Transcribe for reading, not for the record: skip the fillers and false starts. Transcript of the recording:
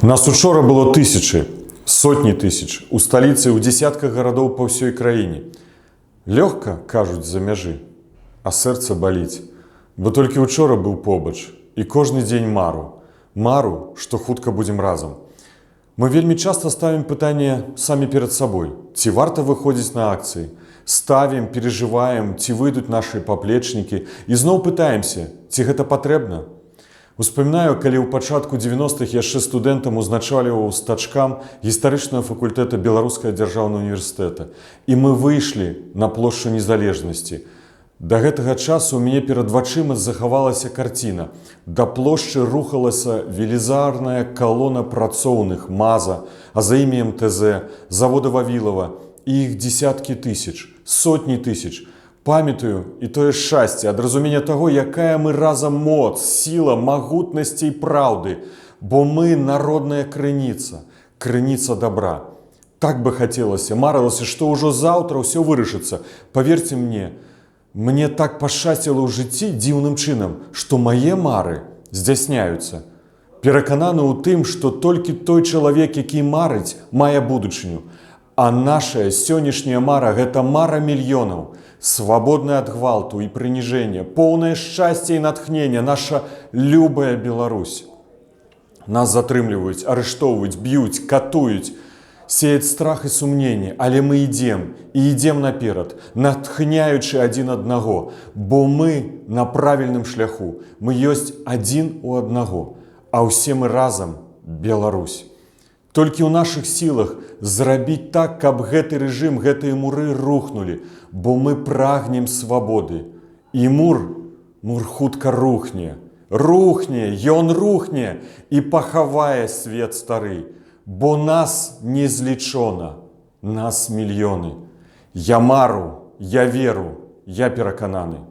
Нас учора было тысячы, сотні тысяч у сталіцы, ў дзесятках гарадоў па ўсёй краіне. Лёгка, кажуць, з-за мяжы, а сэрца баліць, бо толькі учора быў побач і кожны дзень мару, мару, што хутка будзем разам. Мы вельмі часта ставім пытанне самі перад сабой, ці варта выходзіць на акцыі. Ставім, перажываем, ці выйдуць нашы паплечнікі, і зноў пытаемся, ці гэта патрэбна. Успамінаю, калі ў пачатку 90-х яшчэ студэнтам узначальваў стачкам гістарычнага факультэта Беларускага дзяржаўнага універсітэта. І мы выйшлі на плошчу Незалежнасці. Да гэтага часу ў мяне перад вачыма захавалася карціна. Да плошчы рухалася велізарная калона працоўных МАЗа, а за імі МТЗ, завода Вавілова, і іх дзесяткі тысяч, сотні тысяч. Памятаю і тое шчасце ад разумення таго, якая мы разам моц, сіла, магутнасці і праўды, бо мы народная крыніца, крыніца добра. Так бы хацелася, марылася, што ўжо заўтра ўсё вырашыцца. Паверце мне, мне так пашчасціла ў жыцці дзіўным чынам, што мае мары здзяйсняюцца. Перакананы ў тым, што толькі той чалавек, які марыць, мае будучыню. А нашая сённяшняя мара — гэта мара мільёнаў, свабодная ад гвалту і прыніжэння, поўнае шчасця і натхнення, наша любая Беларусь. Нас затрымліваюць, арыштоўваюць, б'юць, катуюць, сеяць страх і сумненне, але мы ідзем і ідзем наперад, натхняючы адзін аднаго, бо мы на правільным шляху, мы ёсць адзін у аднаго, а ўсе мы разам Беларусь. Толькі ў нашых сілах зрабіць так, каб гэты рэжым, гэтыя муры рухнулі, бо мы прагнем свабоды. І мур хутка рухне, рухне, ён рухне і пахавае свет стары, бо нас не злічона, нас мільёны. Я мару, я веру, я перакананы.